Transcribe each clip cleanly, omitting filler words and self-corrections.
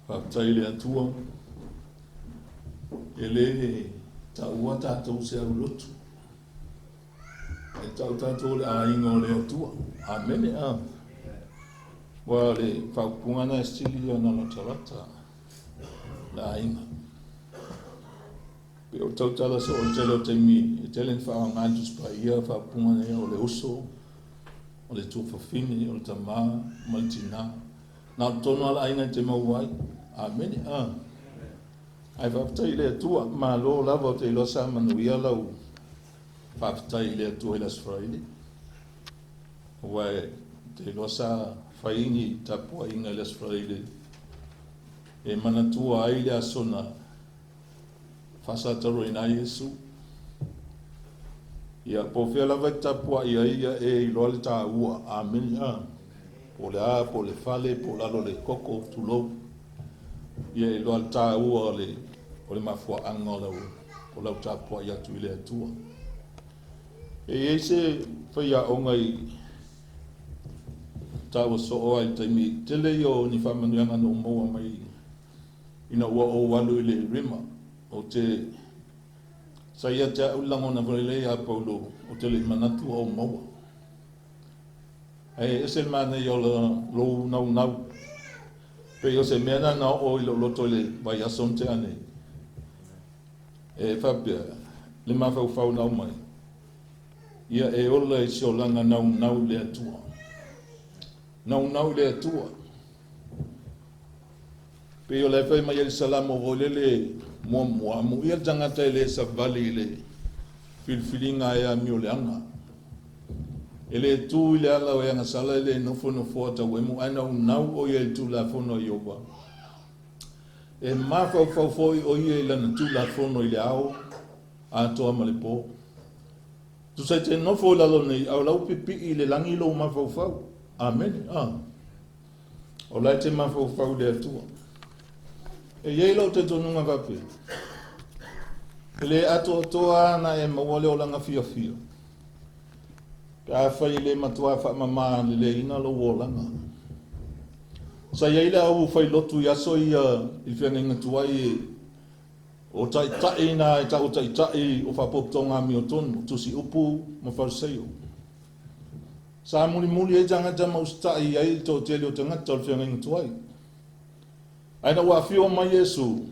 Faafetai i le Atua, e le taua tatou se aulotu, e tau tatou o le aiga o le Atua. Amene. A. Ua le faaupuga na e sili ona latalata le aiga. Pe o tautala so o le tele o taimi, e tele ni faaaoga le Tusi Paia, faaupuga nei o le uso, o le tuafafine, o le tamā ma le tinā. Na o totonu lava o le aiga e te maua ai. Amene. A. Ae faafetai i le Atua, malo lava ou te iloa sa manuia lau faafetai i le Atua i le Aso Faraile. Aua e te iloa sa fai ni tapuaiga i le Aso Faraile e manatua ai le aso na faasataroina ai Iesu. Ia, po o fea lava e tapuai ai, ia e iloa le taua. Amene. A. Po o le a, po o le fale, po o lalo o le koko, tulou. Ia e iloa le taua o le, o le mafuaaga o lau, o lau tapuai atu i le Atua. E i ai se faiaoga i taua soo ai i le taimi tele ia o ni faamanuiaga na ou maua mai ina ua ou alu i le rima. Ou te sa ia te au le lagona foi lea ia Paulo, ou te le i manatu ua ou maua. Ae ese le manaia o lou naunau. Pei o se mea lena na oo i lou loto i le vaiaso na tea nei. E faapea, le mafaufau na aumai. Ia e ola i se olaga naunau i le Atua. Naunau i le Atua. Pei o la e fai mai ai le Salamo foi lele muamua, amuia le tagata e le savali i le filifiliga a e amioleaga. E le tu i le ala o e agasala, e le nofo i nofoa tauemu, ae naunau o ia i le Tulafono a Ieova. E mafaufau foi o ia i lana Tulafono i le ao atoa ma le po. Tusa e te nofo i lalo nei, a o la ua pipii i le lagi lou mafaufau. Amene. A. O la e te mafaufau i le Atua. E i ai lou talitonuga faapea, e le atoatoa ana e maua le olaga fiafia, pe afai e le matua faamama leleiina lou olaga. Sa i ai le au fai lotu i aso ia i le feagaiga tuai e O Taitai na e tau Taitai o Faapotopotoga Amiotonu, Tusi Upu ma Fariseio. Sa mulimuli ai tagata ma usitai ai le toatele o tagata o le feagaiga tuai. Ae ina ua afio mai Iesu,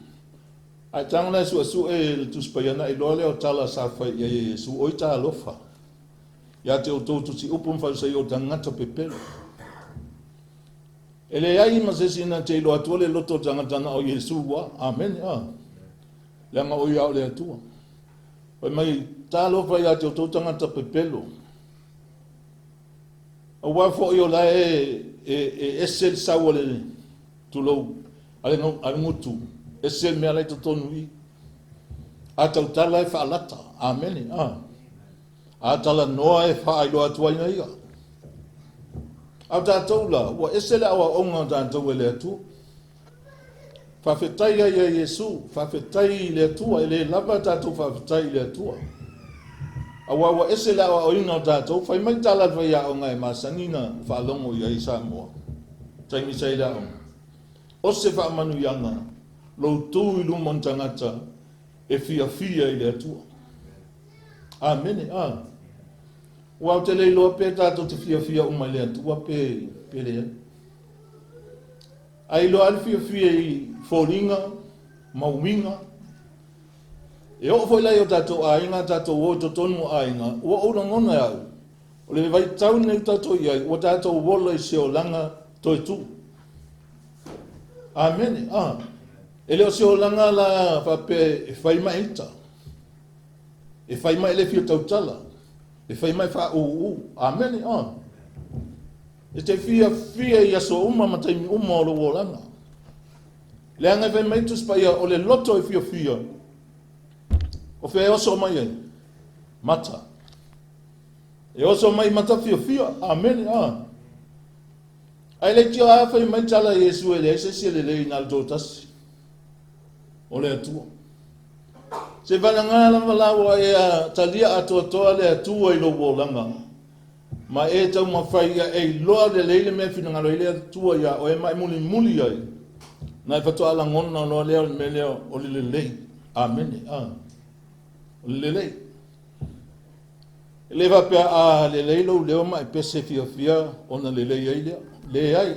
ae tago la e suesue le Tusi Paia ona iloa lea o tala sa fai i ai e Iesu, Oi talofa ia te outou Tusi Upu ma Fariseio o tagata pepelo! E leai ma se isi na te iloa atua le loto o le tagata na o Iesu ua. Amene. A. Leaga o ia o le Atua. Fai mai, talofa ia te outou tagata pepelo. Aua foi o la e, e, e ese le sau a le, tulou, a le, a le gutu, ese le mea la i totonu i. A tautala e faalata. Amene. A. A talanoa e faailoa atu ai na ia. A o tatou la, ua ese le aoaoga o tatou e le Atua. Faafetai ai ia Iesu, faafetai i le Atua, e le lava tatou faafetai i le Atua. Aua ua ese le aoaoina o tatou, fai mai tala a le faiaoga e masani na faalogo i ai i Samoa, taimi sa i le aoga. O se faamanuiaga, lou tu i luma o ni tagata e fiafia i le Atua. Amene. A. Ua ou te le iloa pe tatou te fiafia uma i le Atua pe, pe leai. Ae iloa le fiafia i foliga ma uiga. E oo foi la i o tatou aiga, tatou o i totonu o aiga, ua ou lagona e au, o le vaitau lenei ua tatou i ai, ua tatou ola i se olaga toe tu. Amene. A. E le o se olaga la faapea e fai ma e ita. E fai mai le fia tautala. E fai mai faauu. Amene. A. E te fiafia i aso uma ma taimi uma o lou olaga. Leaga e fai mai Tusi Paia, o le loto e fiafia. O fea e oso mai ai? Mata. E oso mai mata fiafia. Amene. A. Ae leitioa a fai mai tala Iesu e leai se isi e lelei na o le toatasi. O le Atua. Se valagā lava la ua e talia atoatoa le Atua i lou olaga, ma e taumafai ia e iloa lelei le mea e finagalo ai le Atua iā oe ma e mulimuli ai, na e faatoa lagona loa lea o le mea lea o le lelei. Amene. A. O le lelei. E le faapea a lelei lou leo ma e pese fiafia ona lelei ai lea. Leai.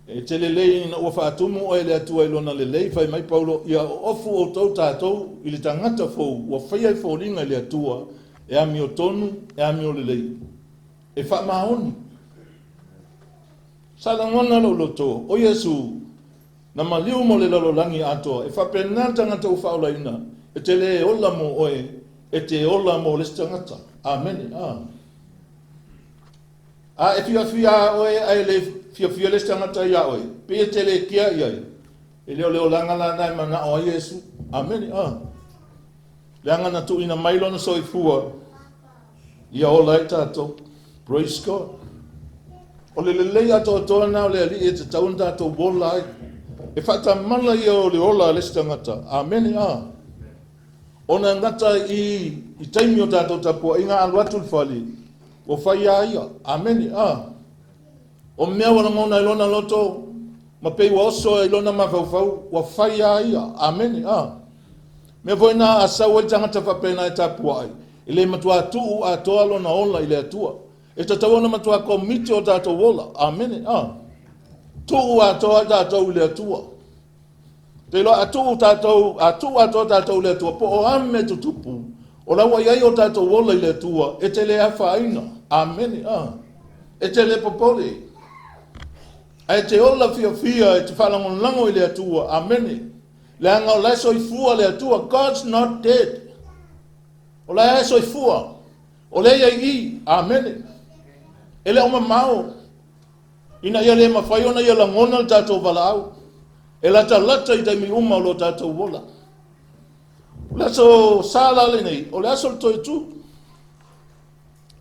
E te lelei ina ua faatumu oe e le Atua i Lona lelei, fai mai Paulo, Ia oofu outou tatou i le tagata fou ua faia e foliga i le Atua, e amiotonu, e amiolelei, e faamaoni. Sa lagona lou loto, o Iesu, na maliu mo le lalolagi atoa, e faapena le tagata ua faaolaina, e te le ola mo oe, e te ola mo le isi tagata. Amene. A. A e fiafia a oe ae le fiafia le isi tagata iā oe, pei e te le kea i ai, e le o le olaga la na e manao ai Iesu. Amene. A. Leaga na tuuina mai lona soifua ia ola ai tatou. Praise God. O le lelei atoatoa na o le Alii e tatau ona tatou ola ai. E faatamala ia o le ola a le isi tagata. Amene. A. Ona e gata i, i taimi o tatou tapuaiga alu atu le fale, Ua fai a ia. Amene. A. O mea ua lagona i lona loto, ma pei ua oso i lona mafaufau, ua fai a ia. Amene. A. Mea foi na a sau ai le tagata faapena e tapuai, e le matua tuu atoa lona ola i le Atua. E tatau ona matua komiti o tatou ola. Amene. A. Tuu atoa tatou i le Atua. Te iloa a tuu tatou, a tuu atoa tatou i le Atua, po o a mea tutupu, O la ua i ai o tatou ola i le Atua, e te le afaina. Amene. A. E te le popole. Ae e te ola fiafia, e te faalagolago i le Atua. Amene. Leaga o la e soifua le Atua. God's not dead. O la e soifua. O lea e i ai i. Amene. E le o mamao. Ina ia le mafai ona ia lagona le tatou valaau. E latalata i taimi uma o lo tatou ola. O le aso Sa la lenei, o le aso o le toe tu.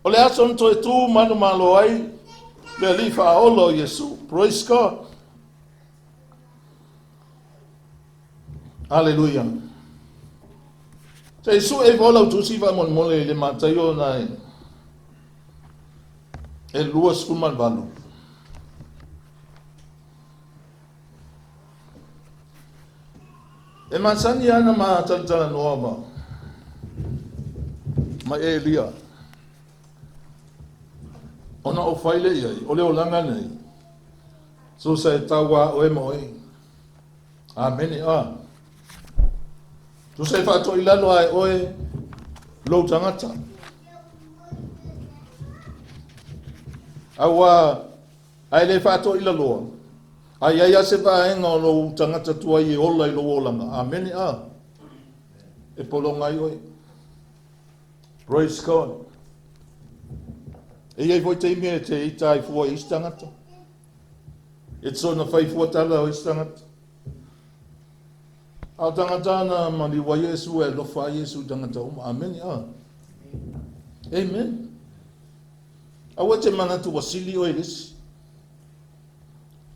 O le aso na toe tu manumalo ai le Alii Faaola o Iesu. Praise God. Aleluia. Se i sue ifo lau tusi faamolemole i le Mataio na e 28. E masani ana ma talatalanoa ma ma Elia. Ona o fai le iai, o le olaga nei. Susa e tau a oe ma oe. Amene. A. Tusa e faatoilalo a e oe lou tagata. Aua ae le faatoilaloa, a i ai a se vaega o lou tagata tuai e ola i lou olaga. Amene. A. E pologa ai oe. Praise God. E i ai foi taimi e te ita ai fua i isi tagata. E te soona fai fua tala o isi tagata. A o tagata ana maliu ai Iesu e alofa ai Iesu i tagata uma. Amene. A. Amen. Aua e te manatu ua sili oe i le isi.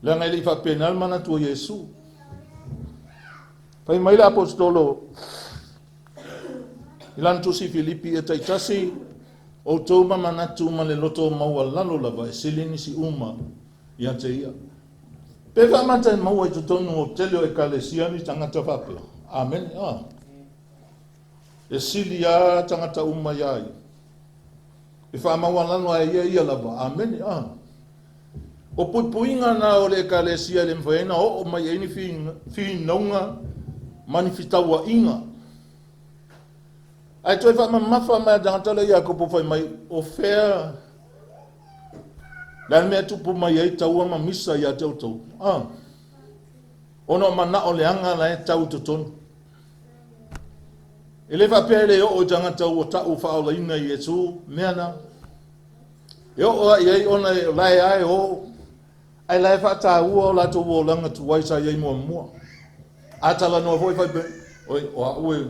Leaga e le i faapena le manatu o Iesu. Fai mai le aposetolo i lana tusi Filipi e taitasi, outou ma manatu ma le loto maualalo lava e sili nisi uma ia te ia. Pe faamata e maua i totonu o tele o ekalesia ni tagata faapea. Amene. Ah. E sili a tagata uma ia ia. E faamaualalo ai ia ia lava. Amene. Ah. O puipuiga na o le Ekalesia e le mafai ai ona oo mai ai ni finauga ma ni fetauaiga. Ae toe faamamafa mai a tagata lea Iakopo fai mai, o fea le a le mea e tupu mai ai taua ma misa ia te outou? Ah. Ona o manao leaga la e tau i totonu. E le faapea e le oo i tagata ua ta'u faaolaina i Iesu, mea na. E oo a i ai ona e lae a e o, ae lae faataua o latou olaga tuai sa i ai muamua. A talanoa foi fai pe, oi, o a'u e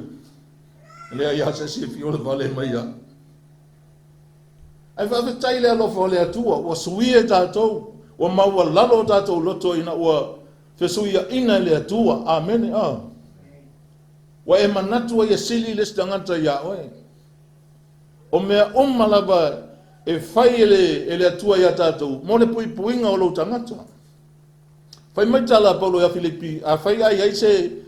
leai a se isi e fiola vale mai ia. Ae faafetai le alofa o le Atua, ua suia e tatou, ua maualalo o tatou loto ina ua fesuiaina e le Atua. Amene. A. Ua e manatu ai e sili le isi tagata iā oe. O mea uma lava e fai e le, e le Atua iā tatou, mo le puipuiga o lou tagata. Fai mai tala a Paulo ia Filipi, afai a i ai se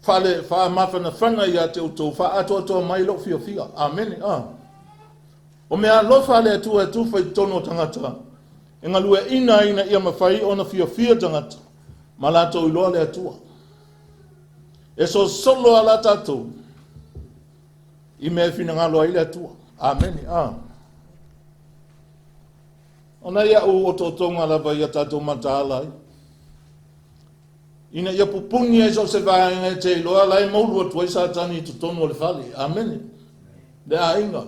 faale, faamafanafana iā te outou, faaatoatoa mai lou fiafia. Amene. A. O mea alofa a le Atua e tufa i totonu o tagata, e galueaina ai ina ia mafai ona fiafia tagata, ma latou iloa le Atua. E sosolo a la tatou i mea e finagalo ai le Atua. Amene. A. Ona iaʻu otootoga lava ia tatou mataala ai. Ina ia pupuni ai so o se vaega e te iloa la e moulu atu ai Satani i totonu o le fale. Amene. Le aiga.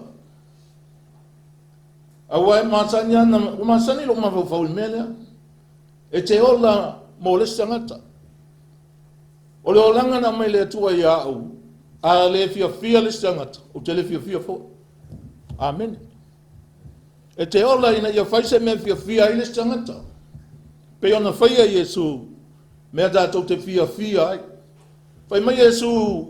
Aua e masani ana, ua masani lou mafaufau i le mea lea. E te ola mo le isi tagata. O le olaga na aumai le Atua ia au, a le fiafia le isi tagata, ou te le fiafia foi. Amene. E te ola ina ia fai se mea fiafia ai le isi tagata. Pei ona faia Iesu, mea tatou te fiafia ai. Fai mai Iesu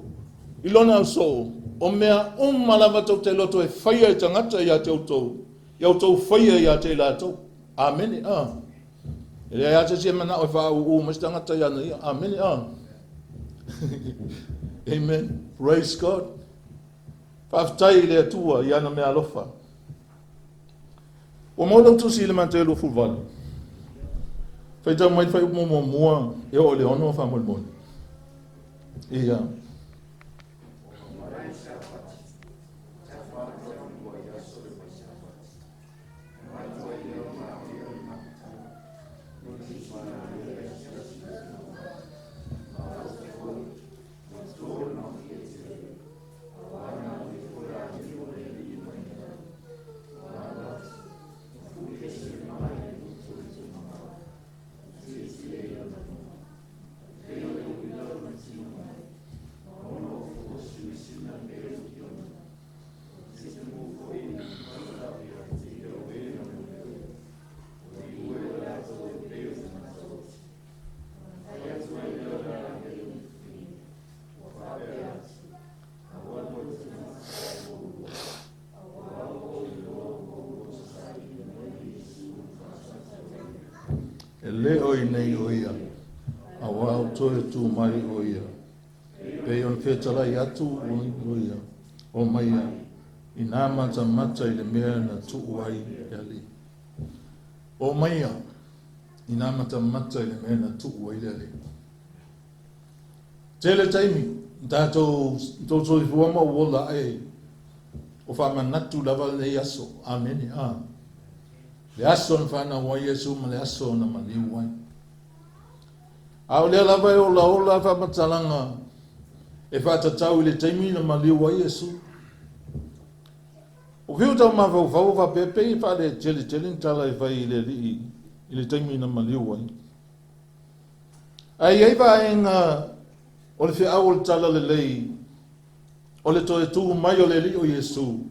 i lona ausoo, o mea uma lava tou te loto e faia e tagata ia te outou, ia outou faia ia te i latou. Amene. A. E leai lava se isi e manao e faaūū mai se tagata iā ia. Amene. A. Amen. Praise God. Faafetai i le Atua i ana mea alofa. Ua maua lau tusi i le Mateo 28. Faitau mai le fuaiupu muamua e oo i le 6 faamolemole. Ia. le o i inei o ia, auā ua toe tu mai o ia, pei ona fetalai atu o ia, omaia inā matamata i le mea na tuu ai le Alii. Omaia inā matamata i le mea na tuu ai le Alii. Tele taimi, tatou tou soifua ma ou ola ae o faamanatu lava lenei aso. Amene. A. Le aso na fanau ai Iesu ma le aso na maliu ai. A o lea lava e olaola faamatalaga e faatatau i le taimi na maliu ai Iesu. O fiu tau mafaufau o faapea pei e faaleteletele ni tala e fai i le Alii i le taimi na maliu ai. Ae i ai vaega o le feau o le Talalelei o le toe tu mai o le Alii o Iesu,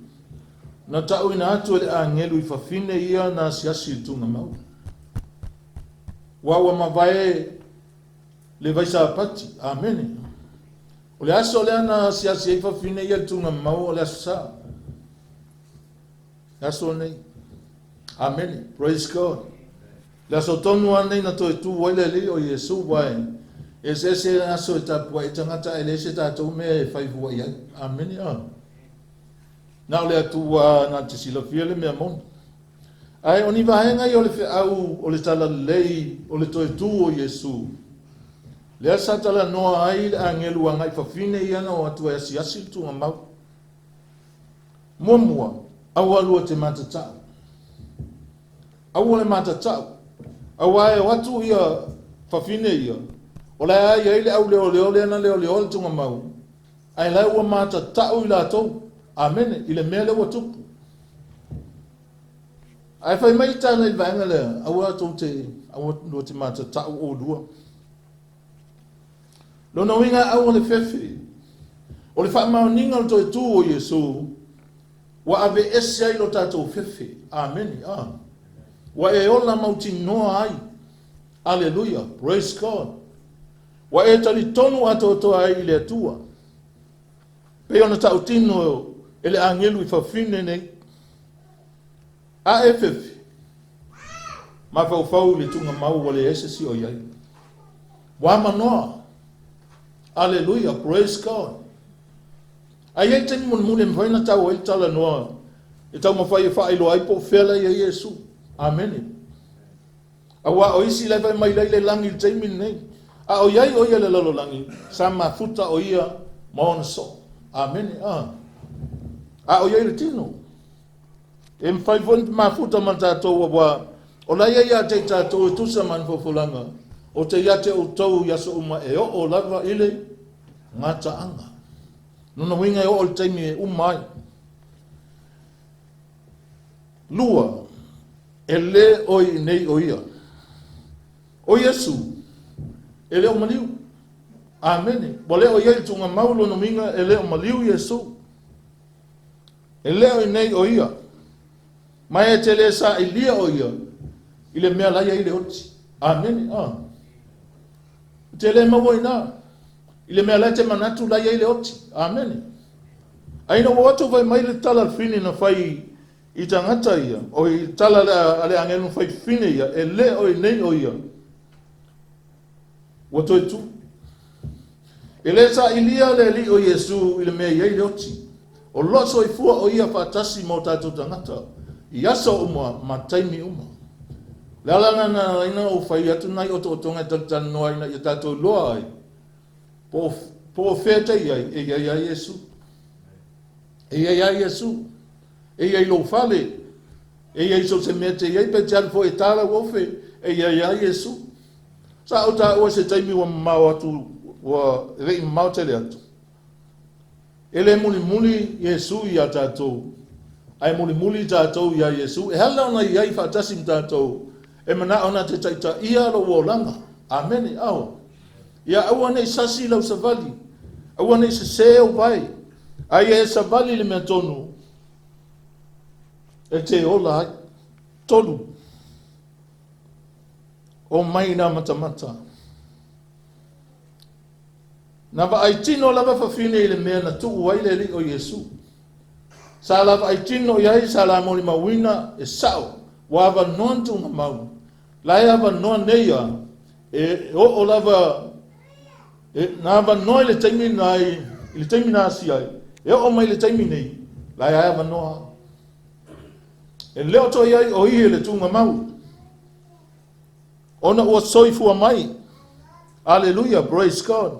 na ta'uina atu e le agelu i fafine ia na asiasi i le tugamau. Ua ua mavae le vaisapati. Amene. O le aso lea na asiasi ai fafine ia i le tugamau o le Aso Sa. Le aso lenei. Amene. Praise God. Le aso tonu lava lenei na toe tu ai le Alii o Iesu, aua e eseese aso e tapuai ai tagata ae leai se tatou mea e fai fua i ai. Amene. A. Na o le Atua na te silafia le mea moni. Ae o ni vaega ia o le feau o le talalelei o le toe tu o Iesu, lea sa talanoa ai le agelu agai fafine ia na o atu e asiasi le tugamau. Muamua, aua lua te matatau. Aua le matatau. Aua e o atu ia fafine ia, o la e i ai le au leoleo lea na leoleo le tugamau, ae la ua matatau i latou. Amene, i le mea lea ua tupu. Ae fai mai tala i le vaega lea, aua tou te, aua lua te matatau oulua. Lona uiga aua le fefe. O le faamaoniga o le toe tu o Iesu, ua aveese ai lo tatou fefe. Amene. Ah. Ua e ola mautinoa ai. Aleluia. Praise God. Ua e talitonu atoatoa ai i le Atua. Pei ona tautino e le agelu i fafine nei. A e fefe, mafaufau i le tugamau ua leai se isi o i ai. Ua manoa. Aleluia, praise God. A i ai taimi mulimuli e mafai ona tau ai le talanoa e taumafai e faailoa ai po o fea la i ai Iesu. Amene. Aua o isi la e fai mai la i le lagi i le taimi lenei. A o i ai o ia i le lalolagi, sa mafuta o ia ma ona soo. Amene. A. A o i ai i le tino. E mafai foi ona mafuta ma tatou aua o la ia ia te i tatou e tusa ma ni fofolaga o te ia te outou i aso uma e oo lava i le gataaga. Lona uiga e oo i le taimi e uma ai. Lua, e le o i inei o ia. O Iesu, e le o maliu. Amene. Ua le o i ai le tuugamau lona uiga e le o maliu Iesu. E le o i inei o ia. Ma e te le sailia o ia i le mea la e i ai le oti. Amene. Ah. E te le maua i ina i le mea la e te manatu la e i ai le oti. Amene. Ae ina ua atu fai mai le tala a le fine na fai i tagata ia, o i tala a le agelu na fai fine ia, e le o i inei o ia. Ua toe tu. E le sailia le Alii o Iesu i le mea e i ai le oti. O lo o soifua o ia faatasi ma o tatou tagata i aso uma ma taimi uma. O le ala lena na ala ai ona ou fai atu nai otootoga e talatalanoa ina ia tatou iloa ai po o fea te i ai e i ai a Iesu. E i ai a Iesu. E i ai lou fale. E i ai so o se mea te i ai pe te alu foi e tā lau ofe. E i ai a Iesu. Sa ou taua i se taimi ua mamao atu, ua le i mamao tele atu. E le mulimuli Iesu iā tatou, ae mulimuli tatou iā Iesu. E ala ona i ai faatasi ma tatou, e manao na te taitaia lou olaga. Amene. Ao. Ia aua ne i sasi lau savali, aua ne i sesē ou vae, a ia e savali i le mea tonu e te ola ai. Tolu. Omai nā matamata. Na vaai tino lava fafine i le mea na tuu ai le Alii o Iesu. Sa la vaai tino i ai, sa la molimauina e sao, ua avanoa ni tuugamau. La e avanoa nei ia, e oo lava, e, na avanoa i le taimi na i, i le taimi na asia ai, e oo mai le taimi nei, la e avanoa. E le o toe i ai o ie i le tuugamau, ona ua soifua mai. Aleluia, praise God.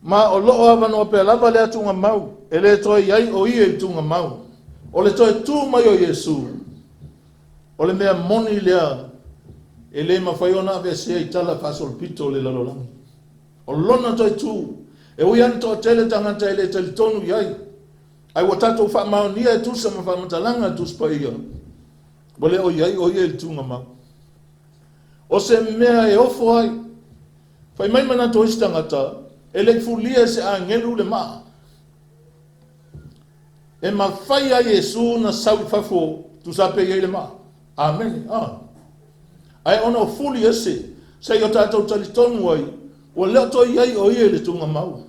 Ma o lo o avanoa pea lava lea tuugamau, e le toe i ai o ie i le tuugamau. O le toe tu mai o Iesu, o le mea moni lea e le mafai ona aveesea i tala faasolopito o le lalolagi. O lona toe tu, e ui lava ina toatele tagata e le talitonu i ai, ae ua tatou faamaonia e tusa ma faamatalaga a le Tusi Paia, ua le o i ai o ia i le tuugamau. O se mea e ofo ai, fai mai manatu o isi tagata, e le i fulia e se agelu le maa. E mafai a Iesu na sau i fafo tusa pe i ai le maa. Amene. Ah. Ae ona o fuli ese, seia o tatou talitonu ai, ua le o toe i ai o ia i le tuugamau.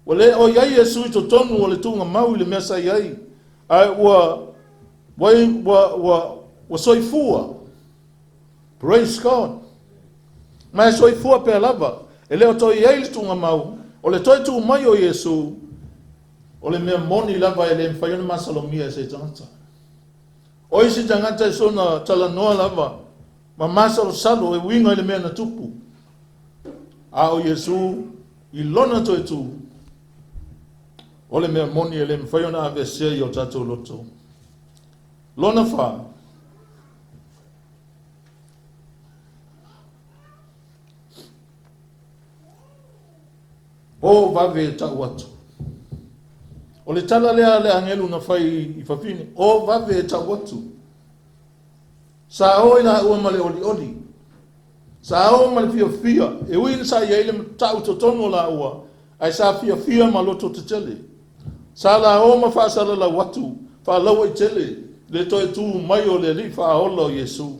Ua le o i ai Iesu i totonu o le tuugamau i le mea sa i ai, ae ua, ua, ua, ua, ua soifua. Praise God. Ma e soifua pea lava, e le o toe i ai le tuugamau, o le toe tu mai o Iesu, o le mea moni lava e le mafai ona masalomia e se tagata. O isi tagata e soona talanoa lava ma masalosalo e uiga i le mea na tupu. A o Iesu i lona toe tu, o le mea moni e le mafai ona aveesea i o tatou loto. Lona fa, O vave e tau atu. O le tala lea a le agelu na fai i fafine, o vave e tau atu. Sa o i laua ma le olioli. Sa o ma le fiafia, e ui ina sa i ai le matau i totonu o laua, ae sa fiafia ma loto tetele. Sa la o ma faasalalau atu, faalauaitele, le toe tu mai o le Alii Faaola o Iesu.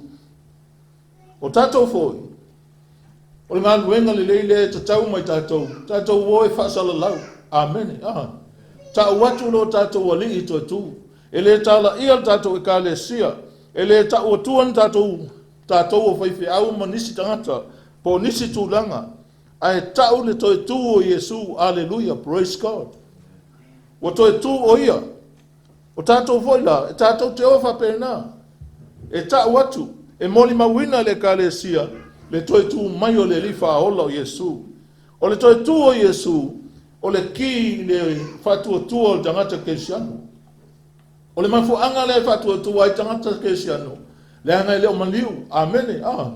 O tatou foi, o le galuega lelei lea e tatau mai tatou, tatou o e faasalalau. Amene. Ah. Tau atu lo tatou Alii toe tu. E le talaia le tatou Ekalesia, e le tau atua ni tatou tatou o faifeau ma nisi tagata, po o nisi tulaga, ae tau le toe tu o Iesu, aleluia, praise God. Ua toe tu o ia. O tatou foi la, e tatou te o faapena, e tau atu, e molimauina e le Ekalesia le toe tu mai o le Alii Faaola o Iesu. O le toe tu o Iesu, o le ki i le faatuatua o le tagata kerisiano. O le mafuaaga lea e faatuatua ai tagata kerisiano, leaga e le o maliu. Amene. Ah.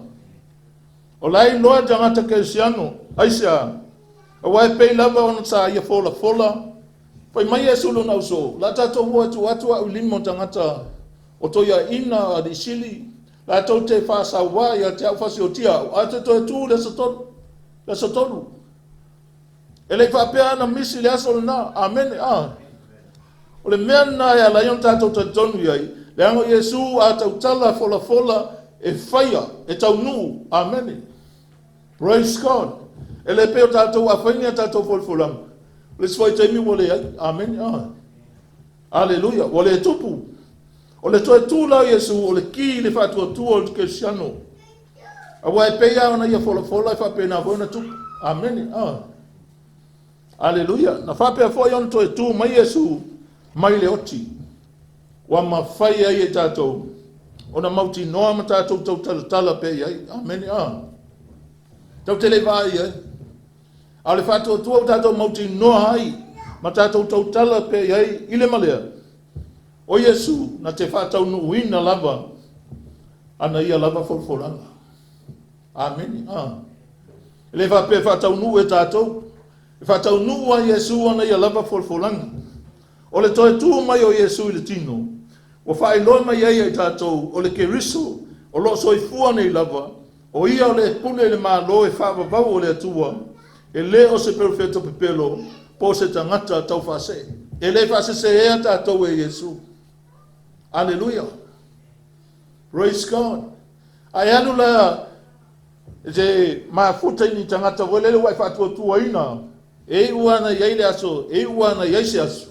O la e iloa e tagata kerisiano, aisea? Aua e pei lava ona sa ia folafola, fai mai Iesu lona uso, la tatou o e tuu atu a'u i lima o tagata o toiaina alii sili, latou te faasauā ia te a'u fasiotia a'u, ae te toe tu i le aso tolu. Le aso tolu. E le i faapea ana misi le aso lena. Amene. Ah. O le mea lena e ala ai ona tatou talitonu i ai, leaga o Iesu a tautala folafola e faia, e taunuu. Amene. Praise God. E le pei o tatou a fai ni a tatou folafolaga, o le isi foi taimi ua leai. Amene. Ah. Aleluia. Ua le tupu. O le toe tu la o Iesu, o le ki i le faatuatua o le kerisiano. Aua e pei lava ona ia folafola e faapena foi ona tupu. Amene. Ah. Aleluia. Na faapea foi ona toe tu mai Iesu mai le oti. Ua mafai ai e tatou ona mautinoa ma tatou tautalatala pea i ai. Amene. Ah. Tatou te le i vaai i ai. A o le faatuatua ua tatou mautinoa ai ma tatou tautala pea i ai i le ma lea, o Iesu na te faataunuuina lava ana ia lava folafolaga. Amene. Ah. E le faapea e faataunuu e tatou. E faataunuu a Iesu ana ia lava folafolaga. O le toe tu mai o Iesu i le tino, ua faailoa mai ai ia i tatou o le Keriso o lo o soifua nei lava, o ia o le pule i le Malo e faavavau o le Atua, e le o se perofeta pepelo po o se tagata taufaasee. E le faaseseea tatou e Iesu. Aleluia! Praise God! Ae alu la e te mafuta i ni tagata foi lele ua e faatuatuaina, e iu ana i ai le aso, e iu ana i ai se aso.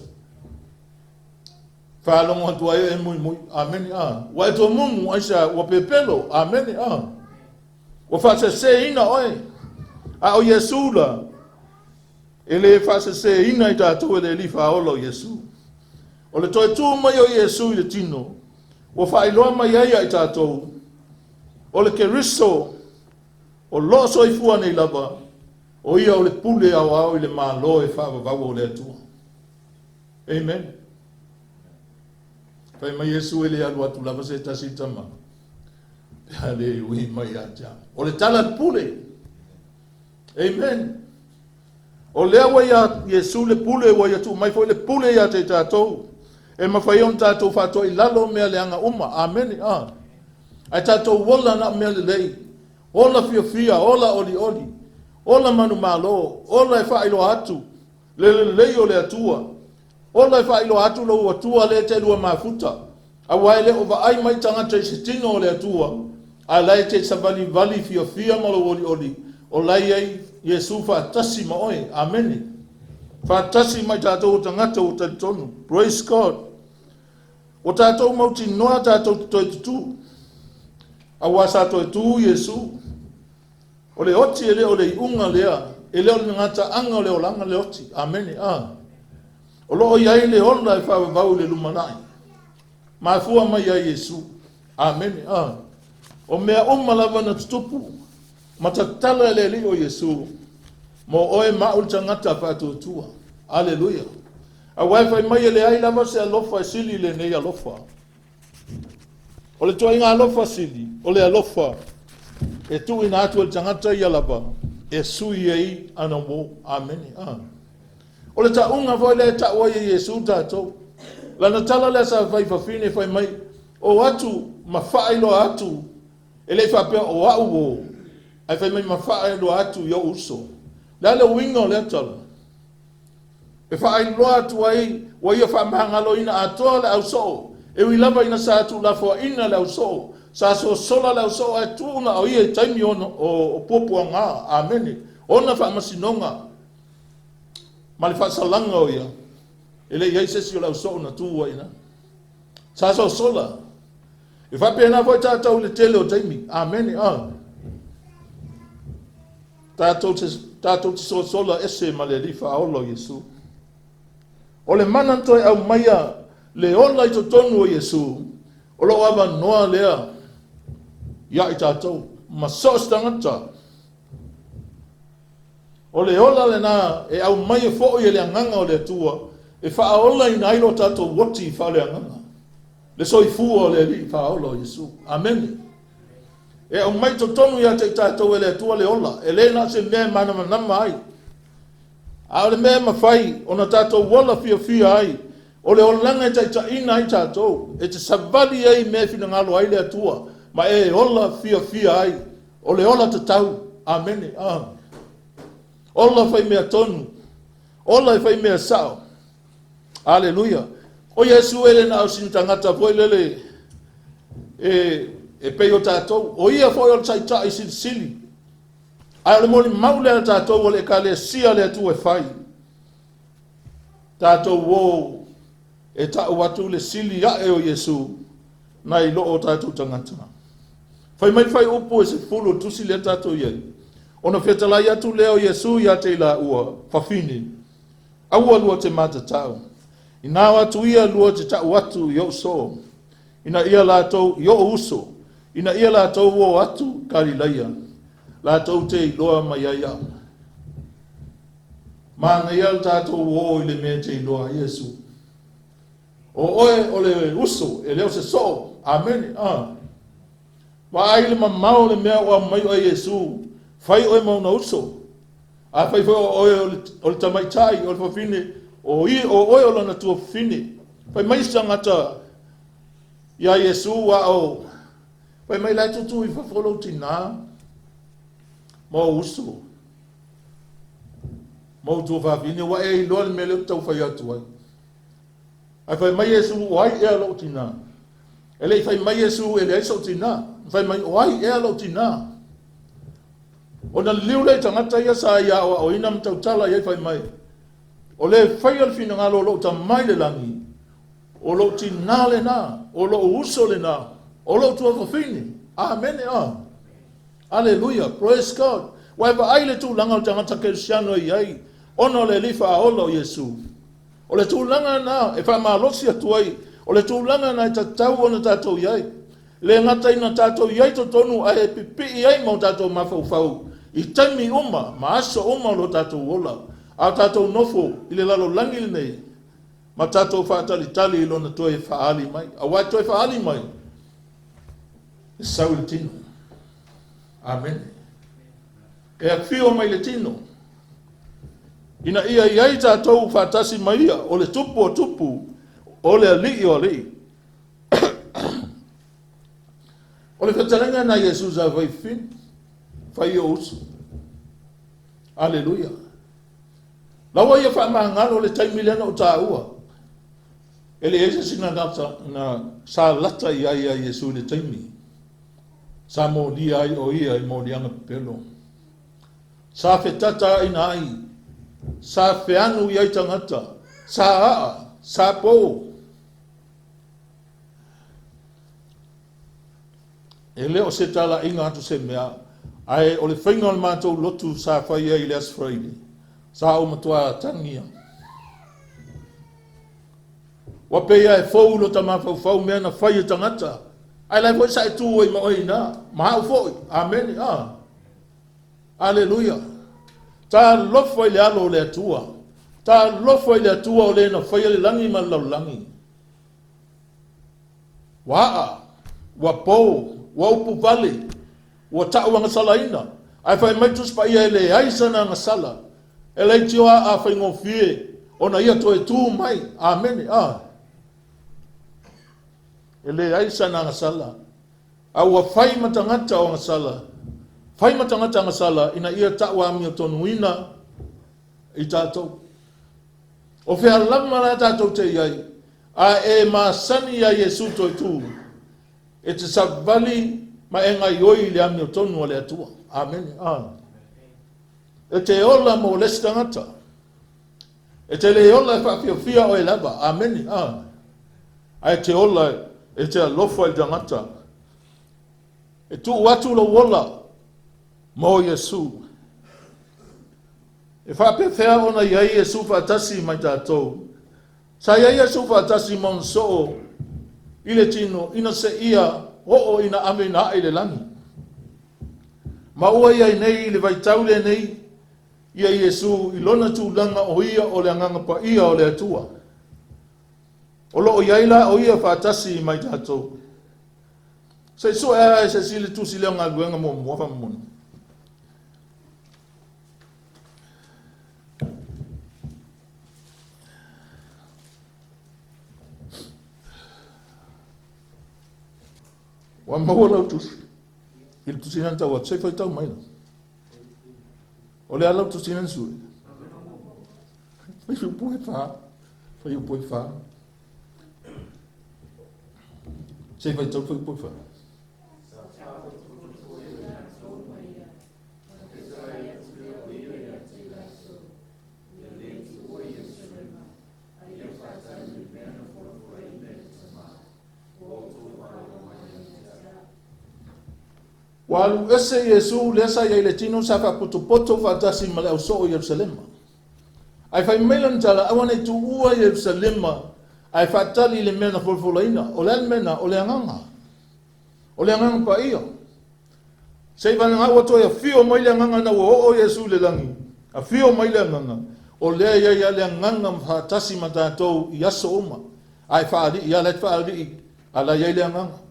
Faalogo atu ai e muimui. Amene. A. Ua e tomumu, aisea? Ua pepelo. Amene. A. Ua faaseseina oe. A o Iesu la, e le faaseseina i tatou e le Alii Faaola o Iesu. O le toe tu mai o Iesu i le tino, ua faailoa mai ai ia i tatou, o le Keriso o lo o soifua nei lava, o ia o le pule aoao i le Malo e faavavau o le Atua. Amen. Fai mai Iesu e le alu atu lava se tasi tama. Pe a le ui mai ia te au. O le tala le pule. Amen. O lea ua ia Iesu le pule, ua ia tuu mai foi le pule ia te tatou. E mafai ona tatou faatoa i lalo mea leaga uma. Amene. Ah. Ae tatou ola na mea lelei. Ola fiafia, ola olioli, ola manumalo, ola e faailoa atu le lelei o le Atua. Ola e faailoa atu lou Atua lea e te lua mafuta, aua e le o vaai mai tagata i se tino o le Atua, a la e te savalivali fiafia ma lou olioli, o la e i ai Iesu faatasi ma oe. Amene. Faatasi ma i tatou o tagata ua talitonu. Praise God. Ua tatou mautinoa tatou te toe tutū, aua sa toe tū Iesu. O le oti e le o le iuga lea, e le o le gataaga o le olaga le oti. Amene. A. O lo o i ai le ola e faavavau i le lumanai. Mafua mai ia Iesu. Amene. A. O mea uma lava na tutupu ma tatala e le Alii o Iesu mo oe ma au le tagata faatuatua. Aleluia. Aua e fai mai e leai lava se alofa e sili i lenei alofa. O le tuaiga alofa sili, o le alofa e tuuina atu e le tagata ia lava e sui ai ana uo. Amene. Ah. O le tauga foi lea e tau ai e Iesu tatou. Lana tala lea sa fai fafine fai mai, o atu ma faailoa atu, e le i faapea o au uo, ae fai mai ma faailoa atu i ou uso. Le a le uiga o lea tala? E faailoa atu ai ua ia faamagaloina atoa le ausoo, e ui lava ina sa tuulafoaina le ausoo, sa sosola le ausoo ae tuu na o ia i taimi o puapuaga, amene, ona faamasinoga ma le faasalaga o ia, e le i ai se isi o le ausoo na tu ai i ina. Sa sosola. E faapena foi tatou i le tele o taimi, amene, a. Tatou te, tatou te sosola ese ma le Alii Faaola o Iesu. O le mana na toe aumaia le ola i totonu o Iesu, o loo avanoa lea ia i tatou ma so o se tagata. O le ola lena e aumaia foi e le Agaga o le Atua e faaolaina ai lo tatou oti faaleagaga, le soifua o le Alii Faaola o Iesu. Amene. E aumai totonu ia te i tatou e le Atua le ola, e le na o se mea e manamanama ai, a o le mea e mafai ona tatou ola fiafia ai, o le olaga e taitaiina ai tatou, e te savali ai i mea e finagalo ai le Atua, ma e ola fiafia ai, o le ola tatau. Amene. Ah. Ola fai mea tonu. Ola e fai mea sao. Aleluia. O Iesu e le na o sina tagata foi lele e, e pei o tatou. O ia foi o le taitai silisili. Ae o le molimau lea a tatou o le Ekalesia a le Atua e fai. Tatou o e ta'u atu le sili a'e o Iesu nai lo o tatou tagata. Fai mai le fuaiupu e 10 o le tusi lea tatou i ai. Ona fetalai atu lea o Iesu ia te i laua, fafine, Aua lua te matatau. Inā o atu ia lua te ta'u atu i o'u soo, ina ia latou i o'u uso, ina ia latou o atu i Kalilaia, latou te iloa mai ai a'u. Manaia le tatou o i le mea e te iloa ai Iesu. O oe o le uso, e le o se soo. Amene. Ah. Vaai le mamao o le mea ua aumai oe Iesu, fai oe ma ona uso. Afai foi o oe o le tamaitai, o le fafine, o i, o oe o lana tuafafine. Fai mai se tagata iā Iesu, a o, fai mai la e tutu i fafo lou tinā ma ou uso, ma ou tuafafine, ua e iloa le mea lea ou te tau fai atu ai. Ae fai mai Iesu, o ai ea lou tinā? E le i fai mai Iesu, e leai sou tinā. Fai mai, o ai ea lou tinā? Ona liliu lea i tagata ia sa ia aoaoina ma tautala i ai fai mai, O le faia le finagalo o lou Tama i le lagi, O lou tinā lenā, o lou uso lenā, o lou tuafafine. Amene. A. Aleluia. Praise God. Ua e vaai i le tulaga o le tagata kerisiano e i ai, ona o le Alii Faaola o Iesu. O le tulaga lena e faamalosi atu ai, o le tulaga lena e tatau ona tatou i ai. E le gata ina tatou i ai totonu ae e pipii ai ma o tatou mafaufau i taimi uma ma aso uma o lo tatou ola, a o tatou nofo i le lalolagi lenei ma tatou faatalitali i Lona toe faaali mai. Aua e toe faaali mai e sau i le tino. Amene. E afio mai le tino ina ia i ai tatou faatasi ma Ia, o le Tupu o tupu, o le Alii o alii. O le fetalaiga na Iesu sa fai fini, fai o uso. Aleluia. Laua ia faamagalo le taimi lea na ou taua. E leai se isi na, na sa lata i ai ia Iesu i le taimi. Sa molia ai o ia i moliaga pepelo. Sa fetataaina ai, sa feanu i ai tagata, sa aa, sa pou. E le o se talaiga atu se mea, ae o le faiga o le matou lotu sa fai ai i le Aso Faraile, sa ou matua atagia. Ua pei lava e fou i lota mafaufau mea na fai e tagata, ae la e foi sa e tu ai ma oe i ina, ma au foi. Amene. A. Aleluia. Talofa i le alo o le Atua. Talofa i le Atua o le na faia le lagi ma le lalolagi. Ua aa, ua po, ua upuvale, ua ta'u agasalaina, ae fai mai Tusi Paia e leai sana agasala, e leitioa aa faigofie ona ia toe tu mai. Amene. A. E leai sana agasala, a ua fai ma tagata o agasala, fai ma tagata agasala ina ia ta'u amiotonuina i tatou. O fea lava la tatou te i ai, a e masani iā Iesu toe tu, e te savali ma e gaioi i le amiotonu a le Atua. Amene. A. E te ola mo le isi tagata. E te le ola e faafiafia oe lava. Amene. A. Ae te ola e te alofa i le tagata. E tuu atu lou ola mo Iesu. E faapefea ona i ai Iesu faatasi ma i tatou? Sa i ai Iesu faatasi ma ona soo i le tino ina seia oo ina ave ina ae i le lagi. Ma ua i ai nei i le vaitau lenei ia Iesu i lona tulaga o ia o le Agaga Paia o le Atua. O lo o i ai la o ia faatasi ma i tatou. Se i sue ae se isi le tusi lea o galuega muamua faamolemole. Ua maua lau tusi. I le tusi na tau atu, se i faitau mai la. O le a lau tusi na sue. Fai upu e wha. Fai upu e wha. Se i faitau fai upu e wha. Ua alu ese Iesu lea sa i ai i le tino sa faapotopoto faatasi ma le ausoo i Ierusalema. Ae fai mai lana tala, Aua ne i tuua Ierusalema, ae faatali i le mea na folafolaina. O le a le mea lena? O le Agaga. O le Agaga Paia. Seiavagana ua toe afio mai le Agaga ina ua oo Iesu i le lagi, afio mai le Agaga, o lea e i ai lava le Agaga ma faatasi ma tatou i aso uma, ae faalii lava, la e faalii, a la e i ai le Agaga.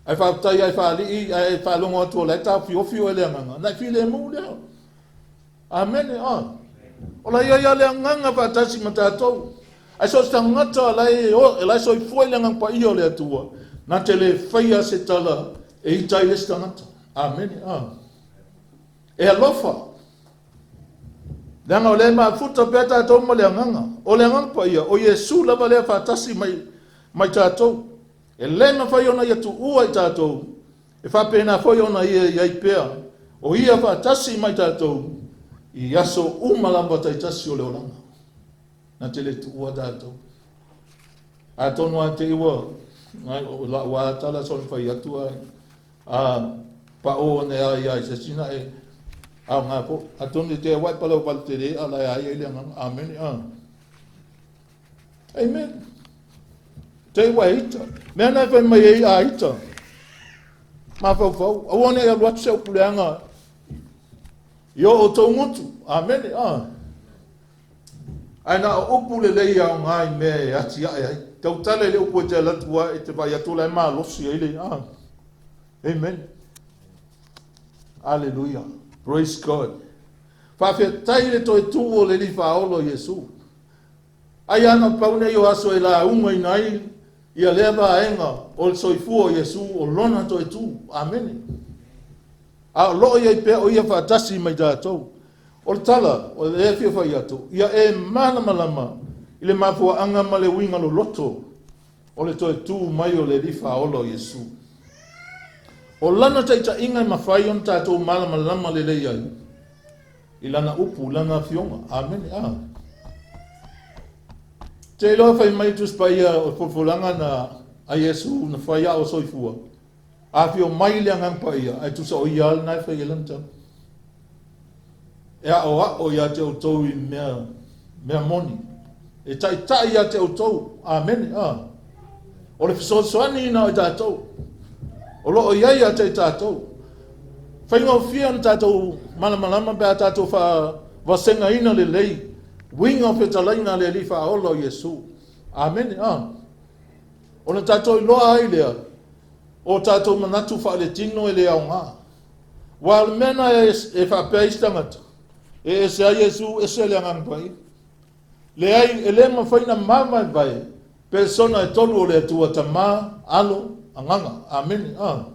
Ae faafetai ae faalii, ae faalogo atu o la e taofiofi oe e le Agaga, ona e filemu lea. Amene. A. O la e i ai lava le Agaga faatasi ma tatou. Ae so o se tagata la e, la e soifua i le Agaga Paia o le Atua, na te le faia se tala e ita ai le isi tagata. Amene. A. E alofa. Leaga o lea e mafuta pea tatou ma le Agaga. O le Agaga Paia, o Iesu lava lea faatasi mai, mai tatou. E le mafai ona ia tuua i tatou, E faapena foi ona ia i ai pea o Ia faatasi ma i tatou i aso uma lava taitasi o le olaga. Na te le tuua tatou. Atonu lava te i ua o la'u lava tala soona fai atu ae a pa'o ane a ia i se isi na e aoga foi. Atonu e te aua'i pa lau vale tele a la e a ia i le agaga. Amene. A. Amen. Te i ua e ita. Mea na e fai mai ai a ita. Mafaufau. Aua ne i alu atu se upu leaga i o outou gutu. Amene. A. Ae na o upu lelei e aoga i mea e atiae ai. Tautala i le upu e te alu atu ai, e te vaai atu o la e malosi ai le, a. Amen. Aleluia. Praise God. Faafetai i le toe tu o le Alii Faaola o Iesu. Ai ana pau nei o aso e laugaina ai ia lea vaega o le soifua o Iesu o lona toe tu. Amene. A o loo i ai pea o ia faatasi ma i tatou. O le tala o lea e fia fai atu, ia e malamalama i le mafuaaga ma le uiga loloto o le toe tu mai o le Alii Faaola o Iesu. O Lana taitaiga e mafai ona tatou malamalama lelei ai i Lana upu, i Lana Afioga. Amene. A. Te iloa fai mai Tusi Paia o le folafolaga na a Iesu na fai a o soifua. Afio mai le Agaga Paia, ae tusa o Ia lena e fai ai Lana tala. E aʻoaʻo iā te outou i mea, mea moni. E taʻitaʻi iā te outou. Amene. A. O le fesoasoani ina o i tatou. O lo o i ai iā te i tatou. Faigofie ona tatou malamalama pe a tatou faavasegaina lelei uiga o fetalaiga a le Alii Faaola o Iesu. Amene. A. Ona tatou iloa ai lea o tatou manatu faaletino e le aoga. Aua o le mea lena e faapea ai isi tagata, e ese ai Iesu, ese le Agaga Paia. Leai, e le mafai ona mavaevae persona e tolu o le Atua, Tama, Alo, Agaga. Amene. A.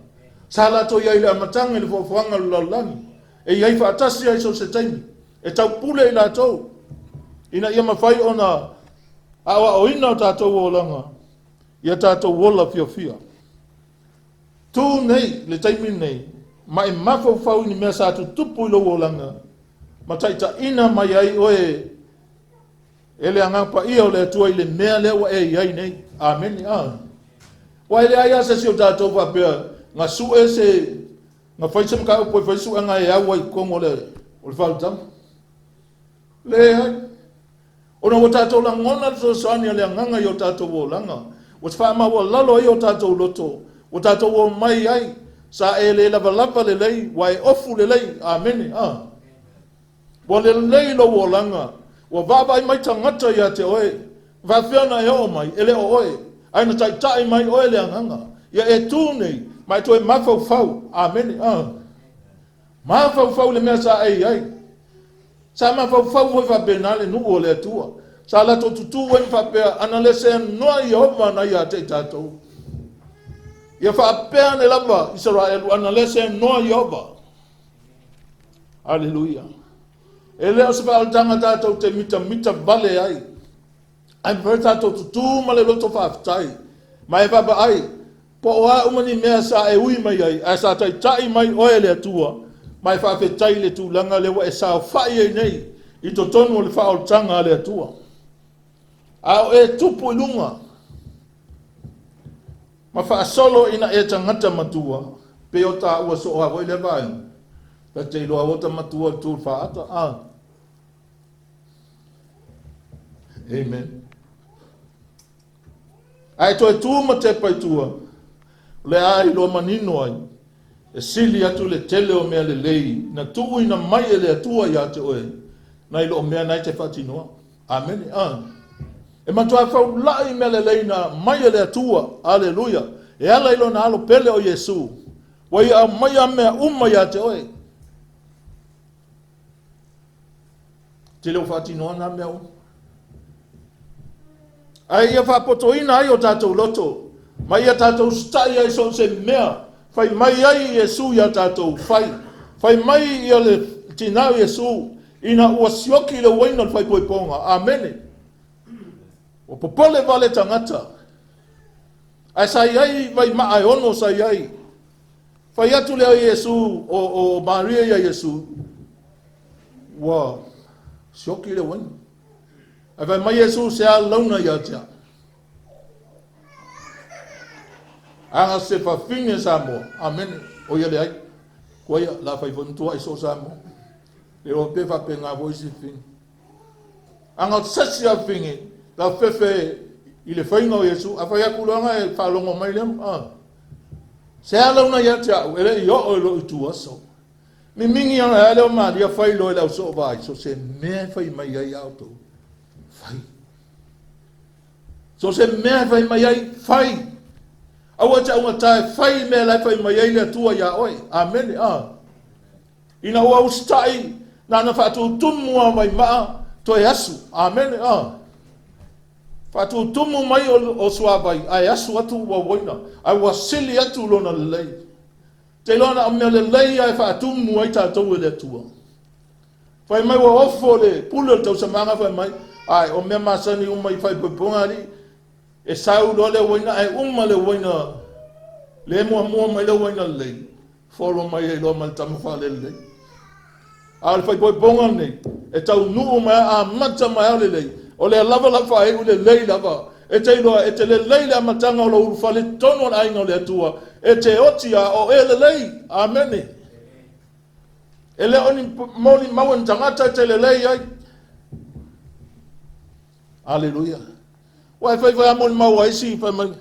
Sa latou i ai i le amataga i le foafoaga o le lalolagi, e i ai faatasi ai so o se taimi, e taupule i latou, ina ia mafai ona aoaoina o tatou olaga ia tatou ola fiafia. Tu nei le taimi nei ma e mafaufau i ni mea sa tutupu i lou olaga ma taitaiina mai ai oe e le Agaga Paia o le Atua i le mea lea ua e i ai nei. Amene. A. Ua e leai lava se isi o tatou faapea na sue se na fai se mataupu e fai suega e au ai i totonu o le o le faaolataga. Leai. Ona ua tatou lagona le fesoasoani a le Agaga i o tatou olaga, ua faamaualalo ai o tatou loto, ua tatou omai ai, sa e le lavalava lelei, ua e ofu lelei. Amene. A. Ua lelei lou olaga, ua vaavaai mai tagata ia te oe, faapefea ona e oo mai, e le o oe, ae na taitai mai oe le Agaga. Ia e tu nei, ma e toe mafaufau. Amene. A. Mafaufau i le mea sa e i ai. Sa mafaufau foi faapena le nuu o le Atua. Sa latou tutū ai ma faapea, Ana le seanoa Ieova na ia te i tatou. Ia faapea ane lava Isaraelu, Ana le seanoa Ieova. Aleluia. E le o se faaolataga tatou te mitamita vale ai. Ae mafai tatou tutū ma le loto faafetai. Ma e vaavaai, Po o a uma ni mea sa e ui mai ai, ae sa taitai mai oe e le Atua, ma e faafetai i le tulaga lea ua e saofai ai nei i totonu o le faaolataga a le Atua. A o e tupu i luga ma faasolo ina e tagata matua, pei o taua soo lava foi lea vaega, ta te iloa ua ta matua i le tu i le faata, a. Amen. Ae toe tu ma tepa i tua, o le a iloa manino ai, e sili atu le tele o mea lelei na tuuina mai e le Atua ia te oe, nai lo o mea na e te faatinoa. Amene. A. E matua faulai mea lelei na mai e le Atua. Aleluia. E ala i lona alo pele o Iesu, ua ia aumaia mea uma ia te oe. Tele o faatinoa nā mea uma. Ae ia faapotoina ai o tatou loto, ma ia tatou usitai ai so o se mea, fai mai ai Iesu iā tatou, fai. Fai mai ia le tinā o Iesu, ina ua sioki le uaina o le faaipoipoga. Amene. Ua popole vale tagata. Ae sa i ai vaimaa e ono sa i ai. Fai atu lea o Iesu, o, o Maria iā Iesu, ua sioki le uaina. Ae fai mai Iesu, se a launa ia te au. Aga se fafine Samoa. Amene. O ia leai. Koa ia, la fai foi matua i so Samoa. Le o pe faapena foi isi fafine. Aga o sasi a fafine, la fefe i le faiga o Iesu, a fai atu loa e faalogo mai lea, ah. Se ala una ia te au, e le i oo i lou ituaso. Mimigi ana lea o Maria fai loa i le au soovai, so se mea e fai mai ai a outou, fai. So se mea e fai mai ai, fai. Aua te augata e fai mea la e fai mai ai le Atua iā oe. Amene. Ah. Ina ua usitai, nana faatutumu a vaimaa, toe asu. Amene. Ah. Faatutumu mai o suavai, ae asu atu ua uaina, ae ua sili atu lona lelei. Te iloa na o mea lelei ae faatumu ai tatou e le Atua. Fai mai ua ofo le pule o le tausamaga fai mai, ae o mea masani uma i faaipoipoga alii, e sau loa le uaina ae uma le uaina le muamua mai le uaina lelei, folo mai ai loa ma le tama faalelelei. A o le faaipoipoga lenei, e taunuu mai a amata mai a lelei, o lea lava la faaiu lelei lava. E te iloa, e te lelei le amataga o lou ulufale totonu o le aiga o le Atua, e te oti a o e lelei. Amene. E le o ni molimau e ni tagata e te lelei ai. Aleluia. Ua e fai fai a molimau a isi fai mai.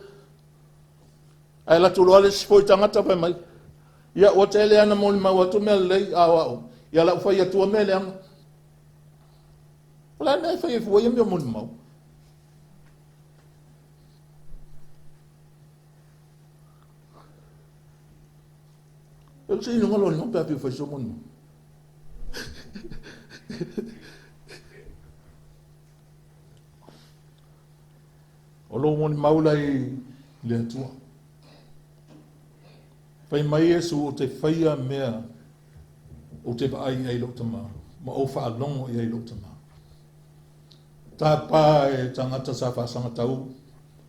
Ae alu atu loa le isi foi tagata fai mai. Ia ua tele ana molimau atu mea lelei a o au. Ia lau fai atua mea leaga. O le a mea e fai ai fua ia mea molimau. E se ino ngalo no pe api fai so molimau. O lou molimau la i le Atua. Fai mai Iesu ou te faia mea ou te vaai i ai lou tama, ma ou faalogo i ai lou tama. Tapa e tagata sa faasagatau,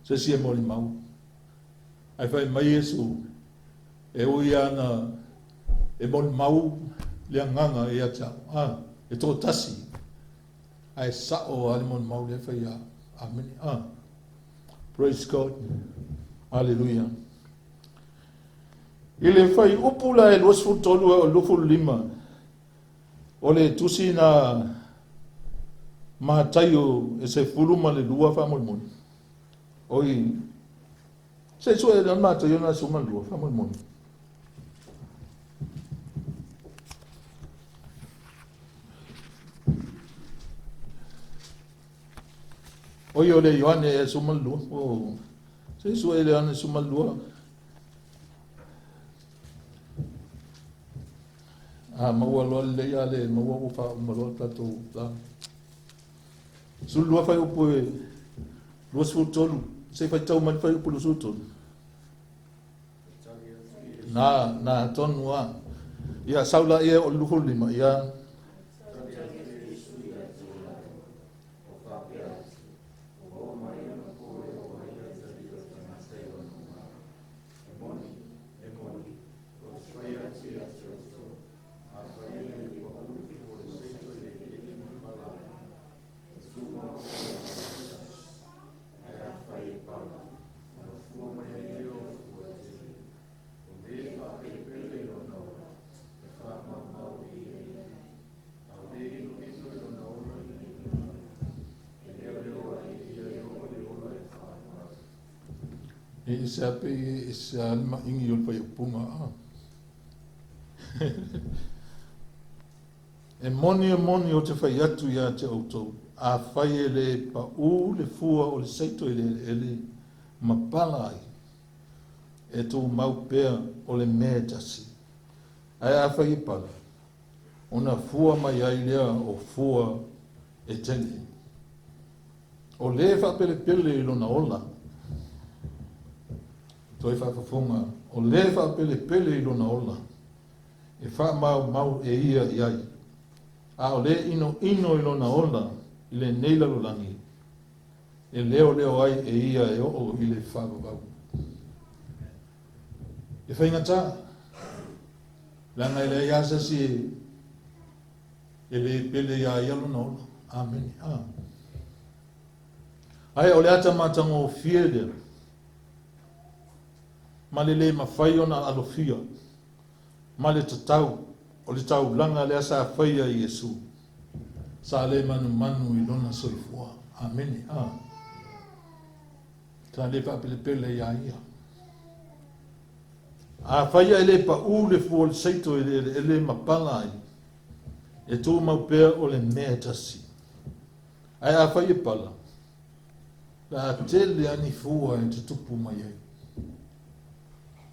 se isi e molimau. Ae fai mai Iesu, e ui ana e molimau le agaga ia te au. Ah, e toatasi. Ae sao lava le molimau lea e fai ia Amene. Ah. Praise God. Hallelujah. I le fuaiupu la e 23 e o 25, o le tusi na Mataio e 12 faamolemole. Oi, se i sue le Mataio na 12 faamolemole. Oi o le Ioane e 12. Oh. Se i sue le Ioane 12. A maua loa lelei a le maua ua faauma loa tatou la. 12 fuaiupu e 23. Se i faitau mai le fuaiupu 23. Na, na tonu a. Ia, sau la ia o le 25, ia. E ese a pe e ese a le maingi o le whaiupunga a. E moni e moni o te whai atu ia te outou, a whai e le pa u le fua o le seito i le eleele ma pala ai, e tumau pea o le mea e tasi. Ae afai e pala, ona fua mai ai lea o fua e tele. O le faapelepele i lona ola, toe faafofoga, o le faapelepele i lona ola, e faamaumau e ia i ai, a o le inoino i lona ola i lenei lalolagi, e leoleo ai e ia e oo i le faavavau. E faigata, leaga e leai lava se isi e le pele iā ia lona ola. Amene. Ah. Ae o le ata matagofie lea. ma le le mafai ona alofia ma le tatau o le taulaga lea sa faia e Iesu, sa le manumanu i lona soifua. Amene. A. Sa le faapelepele iā ia. Afai e le paʻū le fua o le saito i le eleele ma pala ai, e tumau pea o le mea e tasi. Ae afai e pala, le a tele lava ni fua e tutupu mai ai.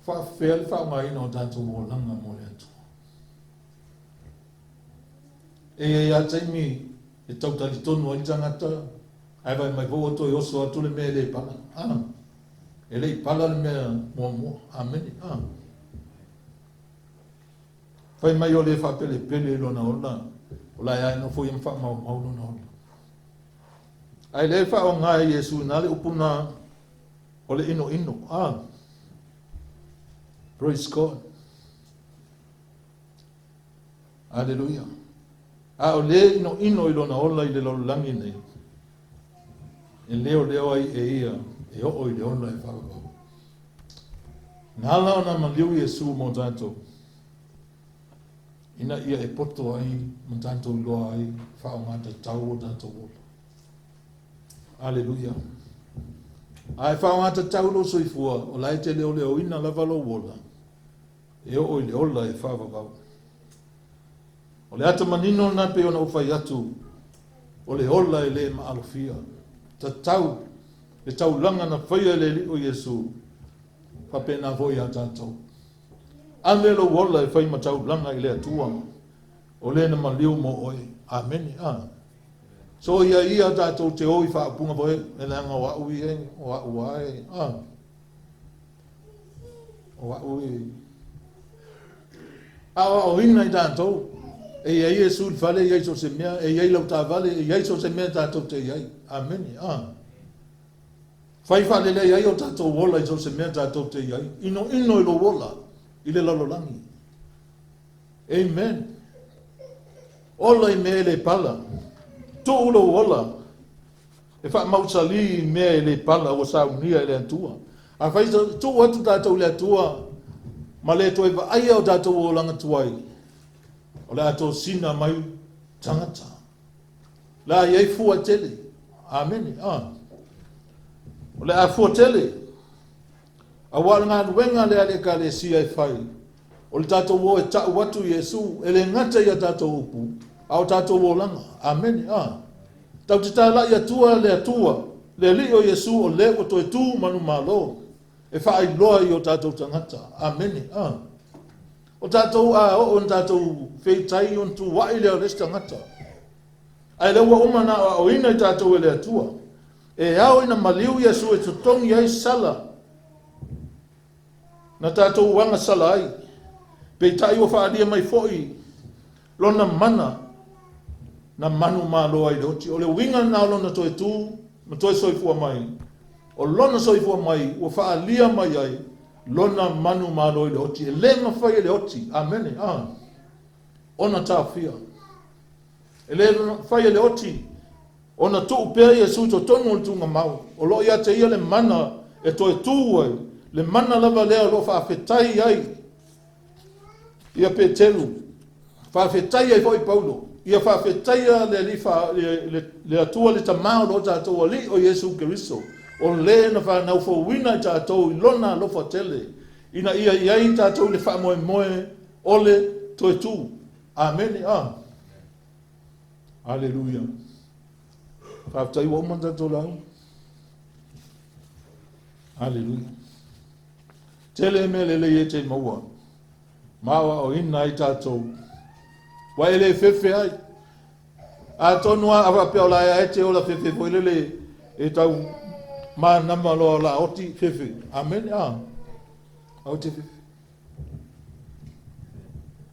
Faafefea le faaaogaina o tatou olaga mo le Atua? E i ai lava taimi e tau talitonu ai le tagata, ae vaai mai foi ua toe oso atu le mea e le pala. A, e le i pala le mea muamua. Amene. A. Fai mai o le faapelepele i lona ola, o la e lava e nofo ia ma faamaumau lona ola. Ae lea e faaaoga e Iesu i ina le upu na o le inoino. A. Praise God. Aleluia. A o le inoino i lona ola i le lalolagi nei, e leoleo ai e ia e oo i le ola e faavavau. Na ala ona maliu Iesu mo tatou, ina ia e poto ai ma tatou iloa ai faaaoga tatau o tatou ola. Aleluia. A e faaaoga tatau lou soifua, o la e te leoleoina lava lou ola, e oo i le ola e faavavau. O le ata manino lena pei ona ou fai atu, o le ola e le maalofia. Tatau le taulaga na faia e le Alii o Iesu, faapena foi ia tatou. Ave lou ola e fai ma taulaga i le Atua, o le na maliu mo oe. Amene. A. So ia ia tatou te o i faaupuga foi, e leaga o au ia, o au a e, a. O au e aoaoina i tatou, e i ai Iesu i le fale, e i ai so o se mea, e i ai lau taavale, e i ai so o se mea tatou te i ai. Amene. A. Fai faalelei ai o tatou ola i so o se mea tatou te i ai. Inoino i lou ola i le lalolagi. Amen. Ola i mea e le pala. Tuu lou ola E faamausali i mea e le pala ua saunia e le Atua. Afai tuu atu tatou i le Atua ma le toe vaaia o tatou olaga tuai, o le a tosina mai tagata. La i ai fua tele. Amene. Ah. O le a fua tele. Aua o le galuega lea a le Ekalesia e fai, o le tatou o e ta'u atu Iesu, e le gata i a tatou upu, a o tatou olaga. Amene. A. Tatou te tala'i atua le Atua, le Alii o Iesu o le ua toe tu manumalo, e faailoa i o tatou tagata. Amene. A. O tatou a oo ina tatou feitai ona tua'i lea o le isi tagata. Ae lea ua uma ona aoaoina i tatou e le Atua. E ao ina maliu Iesu e totogi ai sala na tatou agasala ai. Peitai ua faaalia mai foi Lona mana na manumalo ai le oti. O le uiga lena o Lona toe tu ma toe soifua mai. O Lona soifua mai ua faaalia mai ai Lona manumalo i le oti. E le mafai e le oti, amene, a, ona taofia. E le mafai e le oti ona tuu pea Iesu i totonu o le tuugamau. O lo o ia te ia le mana e toe tu ai, le mana lava lea o lo o faafetai ai ia Peteru, faafetai ai foi Paulo, ia faafetaia le Alii fa, le, le, le Atua le Tama o lo tatou Alii o Iesu Keriso, o le na fanau fouina i tatou i lona alofa tele, ina ia i ai tatou i le faamoemoe o le toe tu. Amene. A. Aleluia. Faafetai ua uma tatou lauga. Aleluia. Tele mea lelei e te maua. Ma aoaoina ai tatou. Ua e le fefe ai. Atonu a faapea o la e te ola fefe foi lele e tau manama loa o la oti fefe. Amene. A. Au te fefe.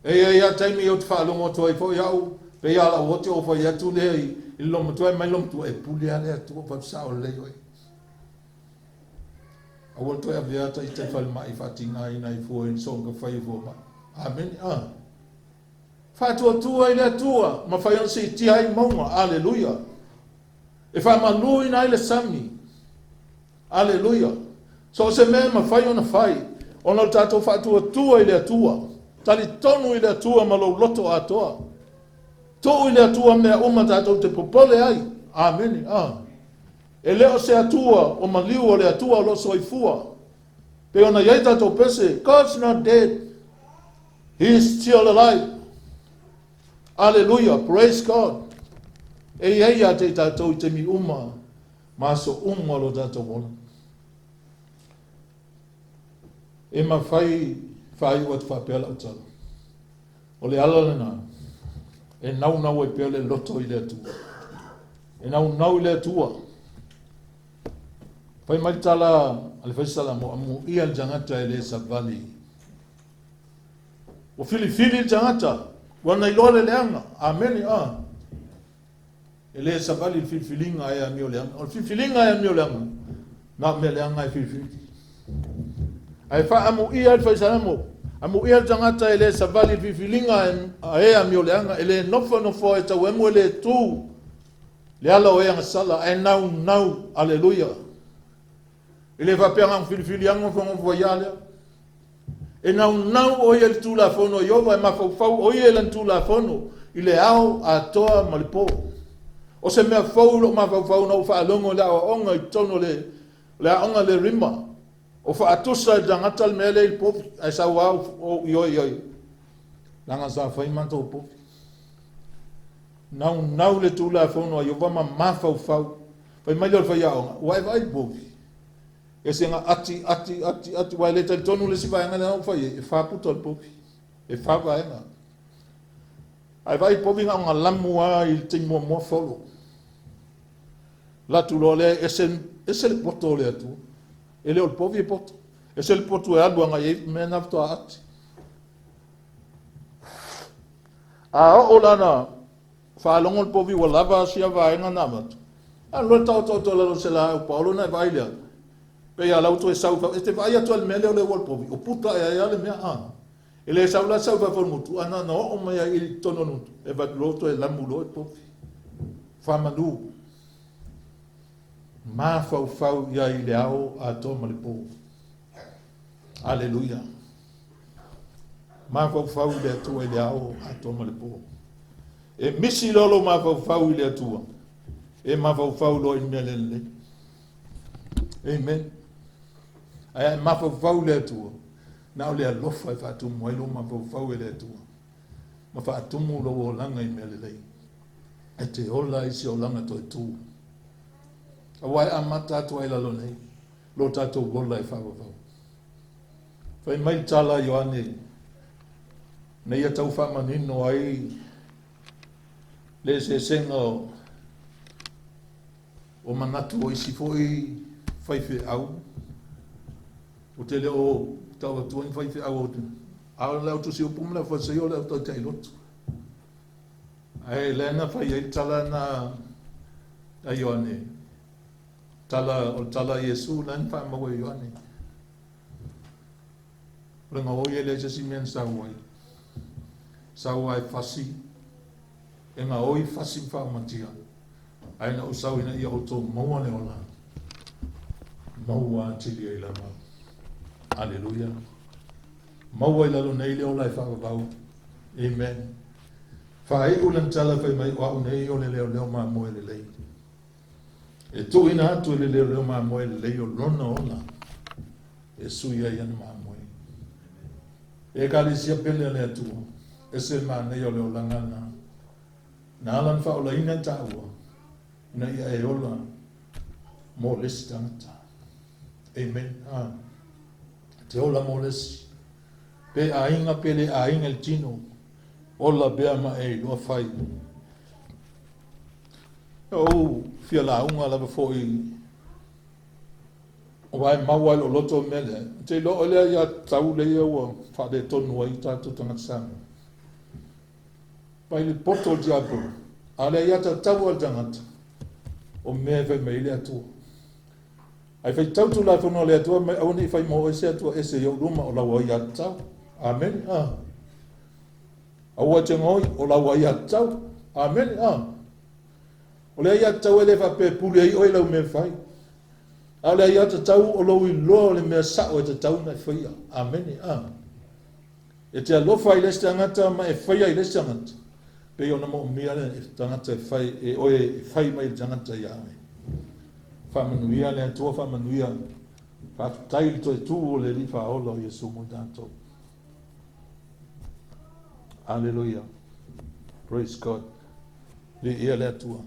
E i ai lava taimi ou te faalogo atu ai foi au, pei lava o lau oti ou fai atu lea i le loomatua, e mai le loomatua, e pule lava le Atua, fai sao lelei oe. Aua le toe avea ata ita i falemai faatigaina ai fua i soona fai e fua mai. Amene. Ah. Faatuatua i le Atua, ma fai ona siitia ai mauga. Aleluia. E faamaluina ai le sami. Aleluia! So o se mea e mafai ona fai. Ona o le tatou faatuatua i le Atua, talitonu i le Atua ma lou loto atoa. Tuu i le Atua mea uma tatou te popole ai. Amene. Ah. E le o se Atua o maliu, o le Atua o lo o soifua. Pei ona i ai tatou pese, God's not dead. He is still alive. Aleluia, praise God. E i ai ia te i tatou i taimi uma ma aso uma o lo tatou ola. E mafai faaiu atu faapea lau tala. O le ala lena e naunau ai pea le loto i le Atua. E naunau i le Atua. Fai mai le tala a le faisalamo, amuia le tagata e le savali. Ua filifili le tagata, ua na iloa le leaga. Amene. A. E le savali i le filifiliga e amio leaga. O le filifiliga e amio leaga, na o mea leaga e filifili. Ae faaamuia ai le faisalamo, amuia le tagata e le savali i le filifiliga a e amio leaga, e le nofonofo e tauemu e le tu le ala o e agasala, ae naunau, aleluia. E le faapea na o filifili lava nofonofo ai lava lea. E naunau ʻo ia i le Tulafono a Ieova, e mafaufau ʻo ia i lana Tulafono i le ao atoa ma le po. O se mea fou i lou mafaufau ina ua faalogo i le aoaoga i totonu o le, le aoga le Rima, o faatusa e le tagata le mea lea i le povi, ae sau lava ou ioe i ai, leaga sa fai matou povi. Naunau le Tulafono a Ieova ma mafaufau. Fai mai lea o le faiaoga, ua e vaai i le povi? Ese na ati, ati, ati, ati, aua e le talitonu le isi vaega lea na ou fai ai, e fa puta o le povi. E fa vaega. Ae vaai povi na o na lamu lava i le taimi muamua folo. Latu loa lea, ese, ese le poto o le Atua. E le o le povi e poto. Ese le potu e alu agai ai mea na faatoa ati. A oo la na faalogo le povi ua lava sia vaega na avatu, alu loa taotaoto i lalo o se laau paolo ona e vaai lea, pei a la ua toe sau i fafo. E te vaai atu lava i le mea lea o le ua o le povi, o puta ae ai lava le mea a. E le sau la sau i fafo o le gutu, ae na ona oo mai lava i totonu o le gutu, e avatu loa toe lamu loa le povi. Faamanu. Mafaufau i ai i le ao atoa ma le po. Aleluia. Mafaufau i le Atua i le ao atoa ma le po. E misi loa lou mafaufau i le Atua, e mafaufau loa i le mea le lelei. Amen. Ae a e mafaufau i le Atua, na o le alofa e faatumu ai lou mafaufau e le Atua, ma faatumu lou olaga i mea lelei. E te ola i se olaga toe tu. Aua e amata atu ai lalo nei, lo tatou ola e faavavau. Fai mai le tala a Ioane, na ia tau faamanino ai le eseesega o, o manatu o isi foi faifeau. Ou te le o tau atua ni faifeau o a o le au tusi upu ma le au Farisai o le au taitai lotu. Ae lea na fai ai le tala na a Ioane, tala, o le tala a Iesu la na faamaua e Ioane. O le gaoi e leai se isi mea na sau ai. Sau ai fasi, e gaoi fasi ma faaumatia. Ae na ou sau ina ia outou maua le ola, maua atili ai lava. Aleluia. Maua i lalo nei le ola e faavavau. Amen. Faaiu lana tala fai mai o au nei o le leoleo mamoe lelei. E tuuina atu e le leoleo mamoe lelei o lona ola e sui ai ana mamoe. E Ekalesia pele a le Atua, ese le manaia o le olaga na. Na ala na faaolaina e taua, ina ia e ola mo le isi tagata. Amen. Ah. Te ola mo le isi. Pe aiga pe le aiga i le tino, ola pea ma e iloa fai. Ou fia lauga lava foi aua e mau ai lou loto le mea lea. Ou te iloa o le aiatatau lea ua faaletonu ai tatou tagata Samoa. Mai le poto o le tiapolo, a o le aiatatau a le tagata, o mea e fai mai ai le Atua. Ae faitau Tulafono a le Atua mai aua ne i fai mo oe se Atua ese i ou luma o lau aiatatau. Amene. Ah. Aua e te gaoi, o lau aiatatau. Amene. Ah. O le aiatatau e le faapea e pule ai oe i lau mea e fai. A o le aiatatau o lou iloa o le mea sao e tatau ona e faia. Amene. A. E te alofa i le isi tagata ma e faia i le isi tagata, pei ona moomia le tagata e fai e oe e fai mai le tagata iā oe. Faamanuia le Atua, faamanuia. Faafetai i le toe tu o le Alii Faaola o Iesu mo i tatou. Aleluia. Praise God. Viia le Atua.